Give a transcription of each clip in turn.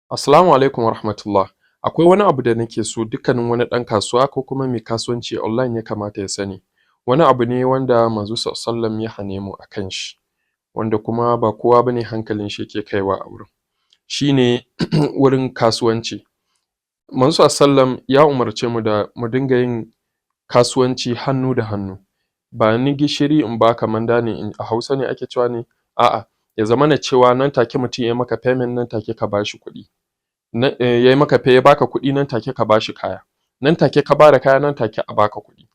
Assalamu alaikum warahmatullah. Akwai wani abu da nake so dukkanin wani ɗan kasuwa ko kuma mai kasuwanci online ya kamata ya sani. Wani abu ne wanda Manzo sallam ya hane mu a kan shi, wanda kuma ba kowa bane hankalin shi yake kaiwa a wurin. Shi ne wurin kasuwanci. Manzo sallam ya umarce mu da mu dinga yin kasuwanci hannu da hannu. Ba ni gishiri in baka manda ne a Hausa ne ake cewa ne? A'a, ya zamana cewa nan take mutum ya maka payment, nan take ka bashi kuɗi. Ya maka ya baka kuɗi, nan take ka bashi kaya. Nan take ka bada kaya, nan take a baka kuɗi.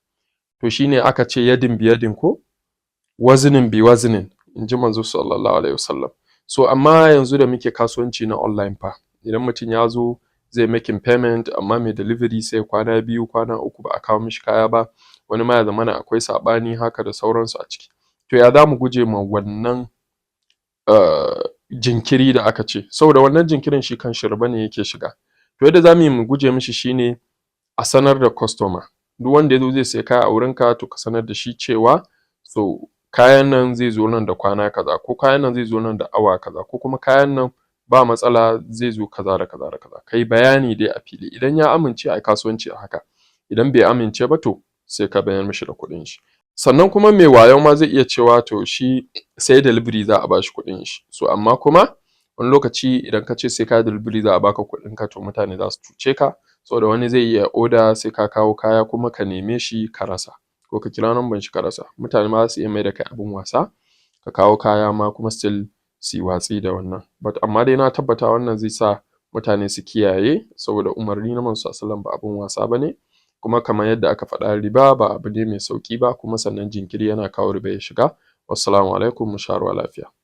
To shi ne aka ce yadin biyadin ko wazinin bi wazinin, in ji Manzo sallallahu alaihi wasallam. So amma yanzu da muke kasuwanci na online fa, idan mutum ya zo zai making payment, amma mai delivery sai kwana 2, kwana 3 ba a kawo mishi kaya ba, wani ma ya zamana akwai saɓani haka da sauransu a ciki. To ya za mu guje ma wannan jinkiri da aka ce? Saboda wannan jinkirin shi kanshi riba ne yake shiga. To yadda za mu yi mu guje mishi shi ne a sanar da customer. Duk wanda ya zo zai sayi kaya a wurinka, to ka sanar da shi cewa so kayan nan zai zo nan da kwana kaza, ko kayan nan zai zo nan da awa kaza, ko kuma kayan nan ba matsala zai zo kaza da kaza da kaza. Ka yi bayani dai a fili. Idan ya amince, a yi kasuwanci a haka. Idan bai amince ba, to sai ka mayar mishi da kuɗin shi. Sannan kuma mai wayo ma zai iya cewa to shi sai delivery za a bashi kuɗin shi. So amma kuma wani lokaci idan ka ce sai ka yi delivery za a baka kuɗinka, to mutane za su cuce ka, saboda wani zai iya order, sai ka kawo kaya kuma ka neme shi ka rasa, ko ka kira number shi ka rasa. Mutane ma za su iya maida kai abin wasa, ka kawo kaya ma kuma still su yi watsi da wannan. But amma dai na tabbata wannan zai sa mutane su kiyaye, saboda umarni na Manzo sallam ba abin wasa ba ne. Kuma kamar yadda aka faɗa, riba ba abu ne mai sauƙi ba, kuma sannan jinkiri yana kawo riba ya shiga. Wassalamu alaikum, mu sha ruwa lafiya.